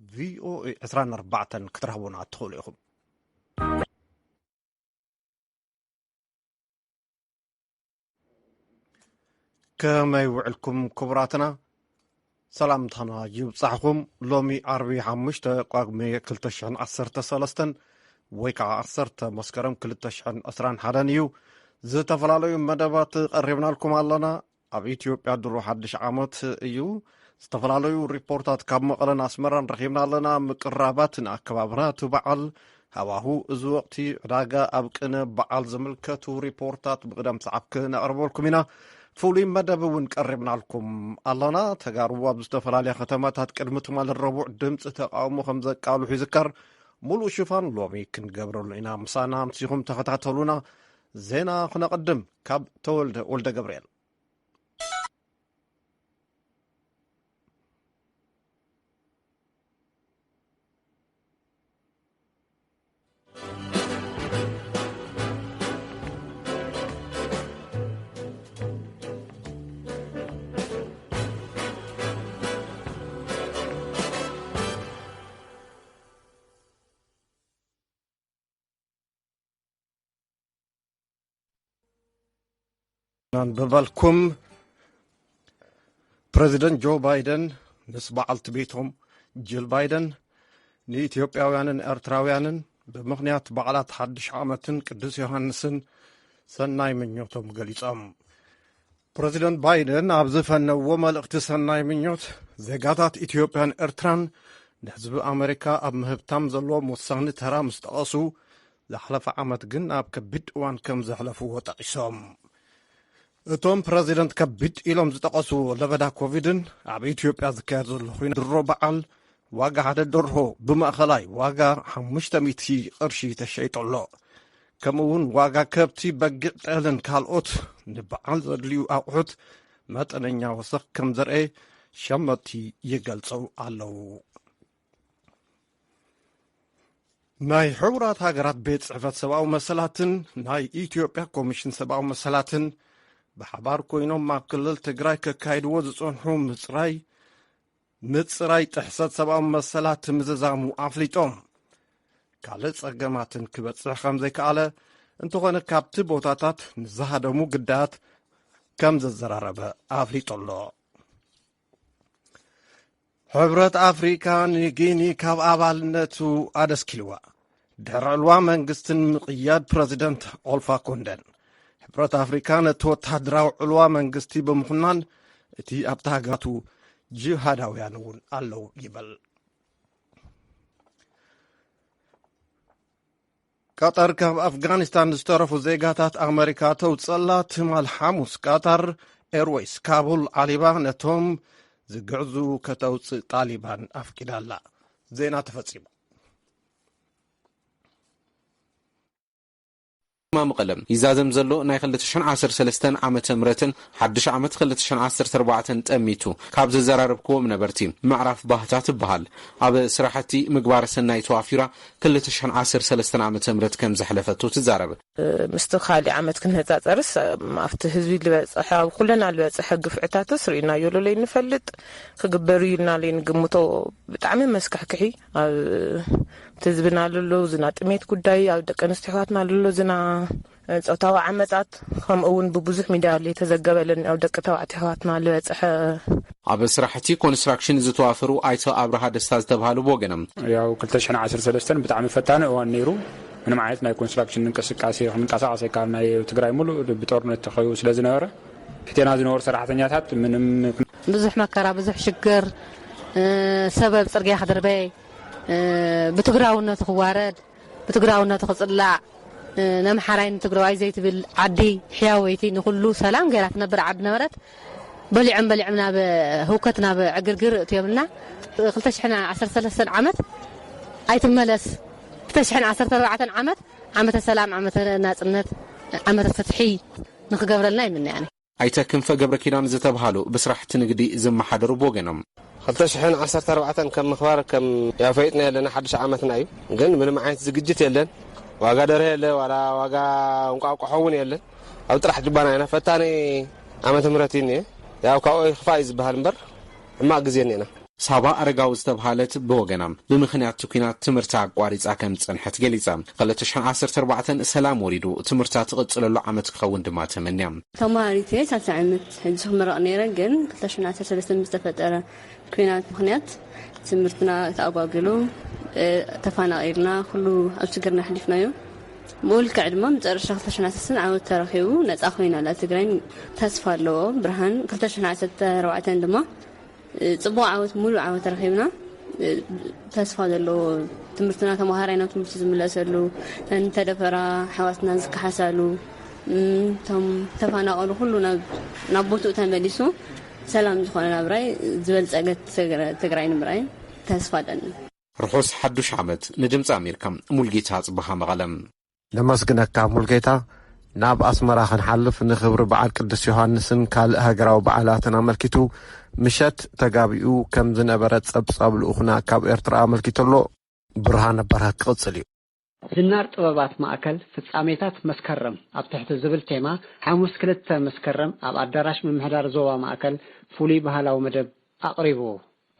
ቪኦኤ ዕስራን ኣርባዕተን ክትረኽቡና ትኽእሉ ኢኹም። ከመይ ውዕልኩም ክቡራትና? ሰላምታና ይብጻሕኹም። ሎሚ ዓርቢ ሓሙሽተ ጳጉሜ ክልተ ሽሕን ዓሰርተ ሰለስተን ወይ ከዓ ዓሰርተ መስከረም ክልተ ሽሕን ዕስራን ሓደን እዩ። ዝተፈላለዩ መደባት ቀሪብናልኩም ኣለና። ኣብ ኢትዮጵያ ድሮ ሓድሽ ዓመት እዩ። ዝተፈላለዩ ሪፖርታት ካብ መቐለን ኣስመራን ረኺብና ኣለና። ምቅራባት ንኣከባብራ እቲ በዓል፣ ሃዋሁ እዚ ወቕቲ፣ ዕዳጋ ኣብ ቅነ በዓል ዝምልከቱ ሪፖርታት ብቕደም ሰዓብ ክነቕርበልኩም ኢና። ፍሉይ መደብ እውን ቀሪብናልኩም ኣለና። ተጋሩ ኣብ ዝተፈላለያ ከተማታት ቅድሚ ትማል ረቡዕ ድምፂ ተቃውሞ ከም ዘቃልሑ ይዝከር። ሙሉእ ሽፋን ሎሚ ክንገብረሉ ኢና። ምሳና ኣምሲኹም ተኸታተሉና። ዜና ክነቐድም ካብ ተወልደ ወልደ ገብርኤል። ኣንብበልኩም። ፕረዚደንት ጆ ባይደን ምስ በዓልቲ ቤቶም ጅል ባይደን ንኢትዮጵያውያንን ኤርትራውያንን ብምኽንያት በዓላት ሓድሽ ዓመትን ቅዱስ ዮሃንስን ሰናይ ምኞቶም ገሊጾም። ፕረዚደንት ባይደን ኣብ ዝፈነዎ መልእኽቲ ሰናይ ምኞት፣ ዜጋታት ኢትዮጵያን ኤርትራን ንህዝቢ ኣመሪካ ኣብ ምህብታም ዘለዎም ወሳኒ ተራ ምስ ጠቐሱ፣ ዝሓለፈ ዓመት ግን ኣብ ከቢድ እዋን ከም ዘሕለፍዎ ጠቒሶም። እቶም ፕረዚደንት ከቢድ ኢሎም ዝጠቐስዎ ለበዳ ኮቪድን ኣብ ኢትዮጵያ ዝካየድ ዘሎ ኹናት ድሮ በዓል ዋጋ ሓደ ደርሆ ብማእኸላይ ዋጋ ሓሙሽተ ሚእቲ ቅርሺ ተሸይጡ ኣሎ። ከምኡ እውን ዋጋ ከብቲ፣ በጊዕ፣ ጤልን ካልኦት ንበዓል ዘድልዩ ኣቑሑት መጠነኛ ወሰኽ ከም ዘርኤ ሸመትቲ ይገልጹ ኣለዉ። ናይ ሕቡራት ሃገራት ቤት ጽሕፈት ሰብኣዊ መሰላትን ናይ ኢትዮጵያ ኮሚሽን ሰብኣዊ መሰላትን ብሓባር ኮይኖም ኣብ ክልል ትግራይ ከካይድዎ ዝጸንሑ ምጽራይ ምጽራይ ጥሕሰት ሰብኣዊ መሰላት ምዝዛሙ ኣፍሊጦም። ካልእ ጸገማትን ክበጽሕ ከም ዘይከኣለ፣ እንተኾነ ካብቲ ቦታታት ንዝሃደሙ ግዳያት ከም ዘዘራረበ ኣፍሊጡ ኣሎ። ሕብረት ኣፍሪካ ንጊኒ ካብ ኣባልነቱ ኣደስኪልዋ። ድሕሪ ዕልዋ መንግስትን ምቕያድ ፕረዚደንት ኦልፋ ኮንደን፣ ሕብረት ኣፍሪካ ነቲ ወታደራዊ ዕልዋ መንግስቲ ብምኹናን፣ እቲ ኣብታ ሃገራቱ ጅሃዳውያን እውን ኣለዉ ይብል። ቀጠር ካብ ኣፍጋኒስታን ዝተረፉ ዜጋታት ኣመሪካ ተውፅእላ። ትማል ሓሙስ ቀጠር ኤርዌይስ ካቡል ዓሊባ ነቶም ዝግዕዙ ከተውፅእ ጣሊባን ኣፍቂዳላ። ዜና ተፈፂሙ። ከተማ መቐለ ይዛዘም ዘሎ ናይ ክልተ ሽሕን ዓሰርተ ሰለስተን ዓመተ ምህረትን ሓድሽ ዓመት ክልተ ሽሕን ዓሰርተ ኣርባዕተን ጠሚቱ ካብ ዘዘራረብክዎም ነበርቲ፣ ምዕራፍ ባህታ ትበሃል ኣብ ስራሕቲ ምግባረ ሰናይ ተዋፊራ ክልተ ሽሕን ዓሰርተ ሰለስተን ዓመተ ምህረት ከም ዘሕለፈቶ ትዛረብ። ምስቲ ካሊእ ዓመት ክነጻጸርስ፣ ኣብቲ ህዝቢ ዝበጽሐ፣ ኣብ ኩለና ዝበጽሐ ግፍዕታትስ ርኢናዮ ሎለይ ንፈልጥ፣ ክግበር እዩ ኢልና ለይ ንግምቶ። ብጣዕሚ መስካሕክሒ ኣብ እቲ ህዝብና ዘሎ ዝና ጥሜት ጉዳይ፣ ኣብ ደቂ ኣንስትዮ ኣሕዋትና ዘሎ ዝና ጾታዊ ዓመጻት፣ ከምኡ እውን ብብዙሕ ሚድያ ለይ ተዘገበለን ኣብ ደቂ ተባዕትዮ ኣሕዋትና ዝበጽሐ። ኣብ ስራሕቲ ኮንስትራክሽን ዝተዋፈሩ ኣይተ ኣብርሃ ደስታ ዝተባሃሉ ብወገኖም፣ ያው ክልተ ሽሕን ዓሰርተ ሰለስተን ብጣዕሚ ፈታኒ እዋን ነይሩ። ምንም ዓይነት ናይ ኮንስትራክሽን እንቅስቃሴ ክንንቀሳቐስ ኣይከኣልናዮ። ትግራይ ሙሉእ ብጦርነት ተኸቢቡ ስለ ዝነበረ፣ ትሕቴና ዝነበሩ ሰራሕተኛታት ምንም ብዙሕ መከራ፣ ብዙሕ ሽግር፣ እ፣ ሰብ ኣብ ጽርግያ ክድርበይ፣ እ፣ ብትግራውነቱ ክዋረድ፣ ብትግራውነቱ ክጽላእ፣ እ፣ ነምሓራይ ንትግራዋይ ዘይትብል ዓዲ፣ ሕያወይቲ፣ ንኹሉ ሰላም ገይራ ትነብር ዓዲ ነበረት። በሊዖም በሊዖም ናብ ህውከት፣ ናብ ዕግርግር እትዮምልና። ክልተ ሽሕን ዓሰርተ ሰለስተን ዓመት ኣይትመለስ። ክልተ ሽሕን ዓሰርተ ኣርባዕተን ዓመት ዓመተ ሰላም፣ ዓመተ ናጽነት፣ ዓመተ ፍትሒ ንክገብረልና ይምነ ኣነ። ኣይተ ክንፈ ገብረ ኪዳን ዝተብሃሉ ብስራሕቲ ንግዲ ዝመሓደሩ ብወገኖም፣ ክልተ ሽሕን ዓሰርተ ኣርባዕተን ከም ምኽባር ከም ያፈይጥና የለና፣ ሓድሽ ዓመትና እዩ። ግን ምንም ዓይነት ዝግጅት የለን። ዋጋ ደርሆ የለ፣ ዋላ ዋጋ እንቋቁሖ እውን የለን። ኣብ ጥራሕ ጅባና ኢና። ፈታኒ ዓመተ ምህረት እዩ እኒኤ። ያው ካብኡ ይኽፋእ እዩ ዝበሃል እምበር፣ ሕማቕ ግዜ እኒኤና። ሳባ ኣረጋዊ ዝተብሃለት ብወገና፣ ብምኽንያት እቲ ኲናት ትምህርታ ኣቋሪጻ ከም ዝጸንሐት ገሊጻ። ክልተ ሽሕን ዓሰርተ ኣርባዕተን ሰላም ወሪዱ ትምህርታ ትቕጽለሉ ዓመት ክኸውን ድማ ተመንያ። ተማሃሪት እየ፣ ሳልሳይ ዓመት ሕጂ ክምረቕ ነይረ፣ ግን ክልተ ሽሕን ዓሰርተ ሰለስተን ብዝተፈጠረ ኲናት ምኽንያት ትምህርትና ተኣጓጒሉ፣ እ፣ ተፋናቒልና፣ ኩሉ ኣብ ሽግርና ኣሕሊፍናዮ። ብኡ ልክዕ ድማ መጨረሻ ክልተ ሽሕን ዓሰርተ ሰለስተን ዓወት ተረኺቡ፣ ነጻ ኮይና ኣላ ትግራይ። ተስፋ ኣለዎ ብርሃን። ክልተ ሽሕን ዓሰርተ ኣርባዕተን ድማ ጽቡቕ ዓወት፣ ሙሉእ ዓወት ረኺብና። ተስፋ ዘለዎ ትምህርትና፣ ተማሃራይ ናብ ትምህርቲ ዝምለሰሉ፣ እተን ተደፈራ ኣሕዋትና ዝከሓሳሉ፣ እም፣ እቶም ተፈናቐሉ ኩሉ ናብ፣ ናብ ቦትኡ ተመሊሱ ሰላም ዝኾነ ናብራይ ዝበልጸገት ትግረ-፣ ትግራይ ንምርኣይ ተስፋ ኣለኒ። ርሑስ ሓዱሽ ዓመት። ንድምፂ ኣሜሪካ ሙልጌታ ጽበሃ መቐለም። ነመስግነካ ሙልጌታ። ናብ ኣስመራ ክንሓልፍ፣ ንኽብሪ በዓል ቅዱስ ዮሃንስን ካልእ ሃገራዊ በዓላትን ኣመልኪቱ ምሸት ተጋቢኡ ከም ዝነበረ ጸብጻብ ልኡኽና ካብ ኤርትራ ኣመልኪቱ ኣሎ። ብርሃነ በርሀ ክቕጽል እዩ። ዝናር ጥበባት ማእከል ፍጻሜታት መስከረም ኣብ ትሕቲ ዝብል ቴማ፣ ሓሙስ ክልተ መስከረም ኣብ ኣዳራሽ ምምሕዳር ዞባ ማእከል ፍሉይ ባህላዊ መደብ ኣቕሪቡ።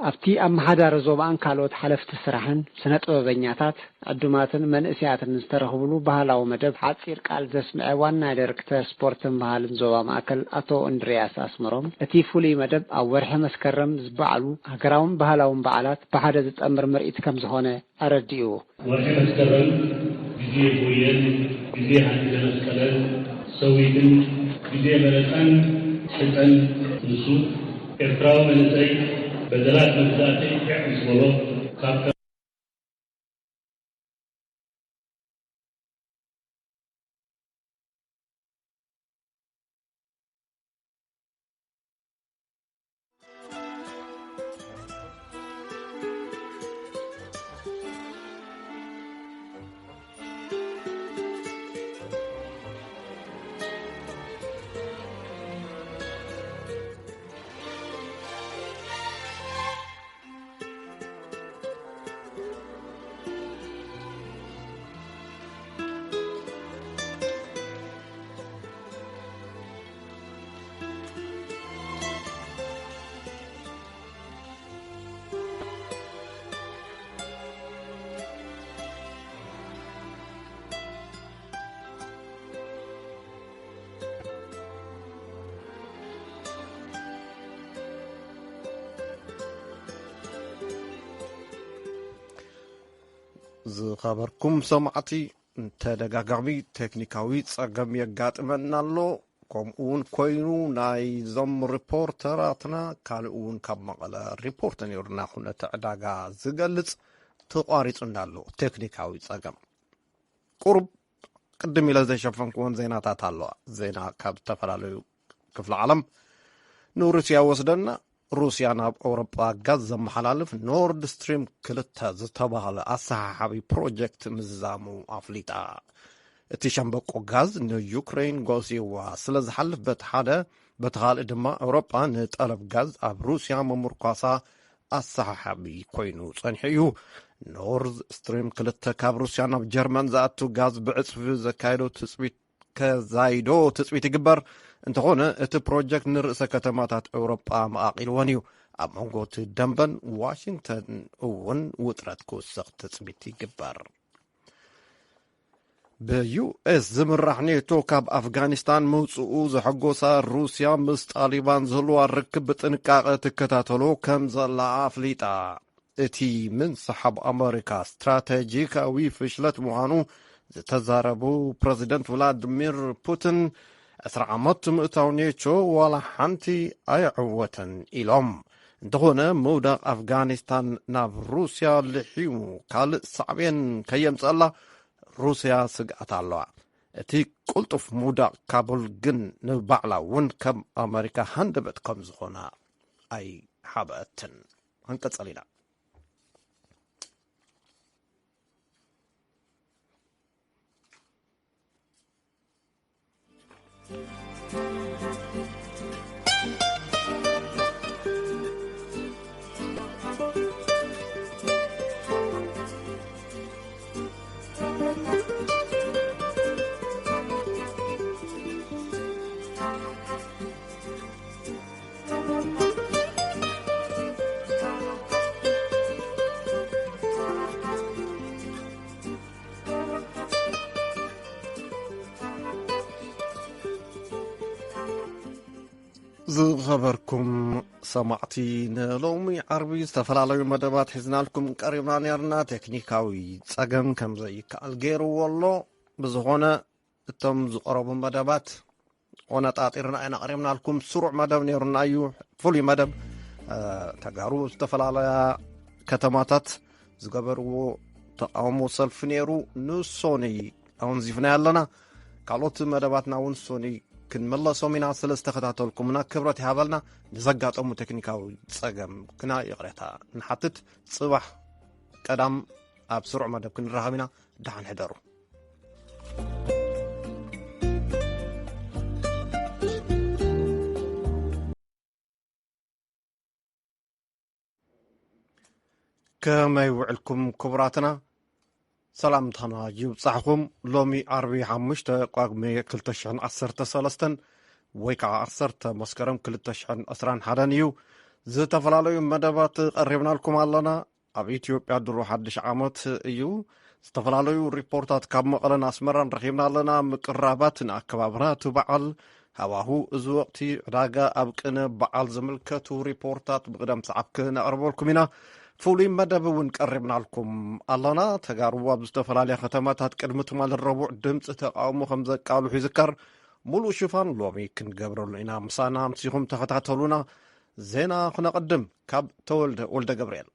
ኣብቲ ኣመሓዳሪ ዞባን ካልኦት ሓለፍቲ ስራሕን፣ ስነ ጥበበኛታት፣ ዕዱማትን መንእሰያትን ዝተረኽብሉ ባህላዊ መደብ ሓጺር ቃል ዘስምዐ ዋና ዳይሬክተር ስፖርትን ባህልን ዞባ ማእከል ኣቶ እንድርያስ ኣስመሮም፣ እቲ ፍሉይ መደብ ኣብ ወርሒ መስከረም ዝበዓሉ ሃገራውን ባህላውን በዓላት ብሓደ ዝጠምር ምርኢት ከም ዝኾነ ኣረዲኡ። ወርሒ መስከረም ግዜ ጎየን፣ ግዜ ሃንደበ መስቀለን ሰዊትን፣ ግዜ መረጻን ሕጸን ንሱ ኤርትራዊ መንእሰይ በደላት መግዛእቲ ሕዕ ምስ በሎ ካብ ዝኸበርኩም ሰማዕቲ፣ ተደጋጋሚ ቴክኒካዊ ጸገም የጋጥመና ኣሎ። ከምኡ እውን ኮይኑ፣ ናይዞም ሪፖርተራትና ካልእ እውን ካብ መቐለ ሪፖርት ነይሩና፣ ኩነተ ዕዳጋ ዝገልጽ ተቋሪጹና ኣሎ ቴክኒካዊ ጸገም። ቁሩብ ቅድም ኢለ ዘይሸፈንክወን ዜናታት ኣለዋ። ዜና ካብ ዝተፈላለዩ ክፍለ ዓለም ንሩስያ ወስደና። ሩስያ ናብ ኣውሮጳ ጋዝ ዘመሓላልፍ ኖርድ ስትሪም ክልተ ዝተባህለ ኣሰሓሓቢ ፕሮጀክት ምዝዛሙ ኣፍሊጣ። እቲ ሸምበቆ ጋዝ ንዩክሬን ጎስይዋ ስለ ዝሓልፍ፣ በቲ ሓደ፣ በቲ ካልእ ድማ ኣውሮጳ ንጠለብ ጋዝ ኣብ ሩስያ ምምርኳሳ ኣሰሓሓቢ ኮይኑ ጸኒሑ እዩ። ኖርድ ስትሪም ክልተ ካብ ሩስያ ናብ ጀርመን ዝኣቱ ጋዝ ብዕጽፊ ዘካየዶ ትጽቢት ከዛይዶ ትጽቢት ይግበር። እንተኾነ፣ እቲ ፕሮጀክት ንርእሰ ከተማታት ኤውሮጳ መቓቒልወን እዩ። ኣብ መንጎ እቲ ደንበን ዋሽንግተን እውን ውጥረት ክውስኽ ትጽቢት ይግበር። ብዩ ኤስ ዝምራሕ ኔቶ ካብ ኣፍጋኒስታን ምውጽኡ ዘሐጎሳ ሩስያ፣ ምስ ጣሊባን ዝህልዋ ርክብ ብጥንቃቐ ትከታተሎ ከም ዘላ ኣፍሊጣ። እቲ ምንስሓብ ኣመሪካ ስትራተጂካዊ ፍሽለት ምዃኑ ዝተዛረቡ ፕረዚደንት ቭላድሚር ፑቲን፣ ዕስራ ዓመት ምእታው ኔቶ ዋላ ሓንቲ ኣየዕወተን ኢሎም። እንተኾነ፣ ምውዳቕ ኣፍጋኒስታን ናብ ሩስያ ልሒሙ ካልእ ሳዕቤን ከየምጸላ ሩስያ ስግኣት ኣለዋ። እቲ ቅልጡፍ ምውዳቕ ካቡል ግን ንባዕላ እውን ከም ኣመሪካ ሃንደበት ከም ዝኾና ኣይሓበአትን። ክንቅጽል ኢና። ዝኸበርኩም ሰማዕቲ፣ ንሎሚ ዓርቢ ዝተፈላለዩ መደባት ሒዝናልኩም ቀሪብና ነርና። ቴክኒካዊ ጸገም ከም ዘይከኣል ገይርዎ ኣሎ። ብዝኾነ፣ እቶም ዝቐረቡ መደባት ቆነጣጢርና ኢና ቀሪብናልኩም። ስሩዕ መደብ ነይሩና እዩ፣ ፍሉይ መደብ። እ፣ ተጋሩ ኣብ ዝተፈላለያ ከተማታት ዝገበርዎ ተቃውሞ ሰልፊ ነይሩ። ንሶኒ ኣወንዚፍና ኣለና። ካልኦት መደባትና እውን ሶኒ ክንመለሶም ኢና። ስለ ዝተኸታተልኩምና ክብረት ይሃበልና። ንዘጋጠሙ ቴክኒካዊ ጸገም ግና ይቕሬታ ንሓትት። ጽባሕ ቀዳም ኣብ ስሩዕ መደብ ክንራኸብ ኢና። ደሓን ሕደሩ። ከመይ ውዕልኩም ክቡራትና? ሰላምታና ይብጻሕኩም። ሎሚ ዓርቢ ሓሙሽተ ጳጉሜ ክልተ ሽሕን ዓሰርተ ሰለስተን ወይ ከዓ ዓሰርተ መስከረም ክልተ ሽሕን ዕስራን ሓደን እዩ። ዝተፈላለዩ መደባት ቀሪብናልኩም ኣለና። ኣብ ኢትዮጵያ ድሮ ሓድሽ ዓመት እዩ። ዝተፈላለዩ ሪፖርታት ካብ መቐለን ኣስመራን ረኺብና ኣለና። ምቅራባት ንኣከባብራ እቲ በዓል፣ ሃዋሁ እዚ ወቕቲ፣ ዕዳጋ ኣብ ቅነ በዓል ዝምልከቱ ሪፖርታት ብቕደም ሰዓብ ክነቕርበልኩም ኢና። ፍሉይ መደብ እውን ቀሪብናልኩም ኣለና። ተጋሩ ኣብ ዝተፈላለያ ከተማታት ቅድሚ ትማሊ ረቡዕ ድምፂ ተቃውሞ ከም ዘቃልሑ ይዝከር። ሙሉእ ሽፋን ሎሚ ክንገብረሉ ኢና። ምሳና ኣምሲኹም ተኸታተሉና። ዜና ክነቕድም ካብ ተወልደ ወልደ ገብርኤል።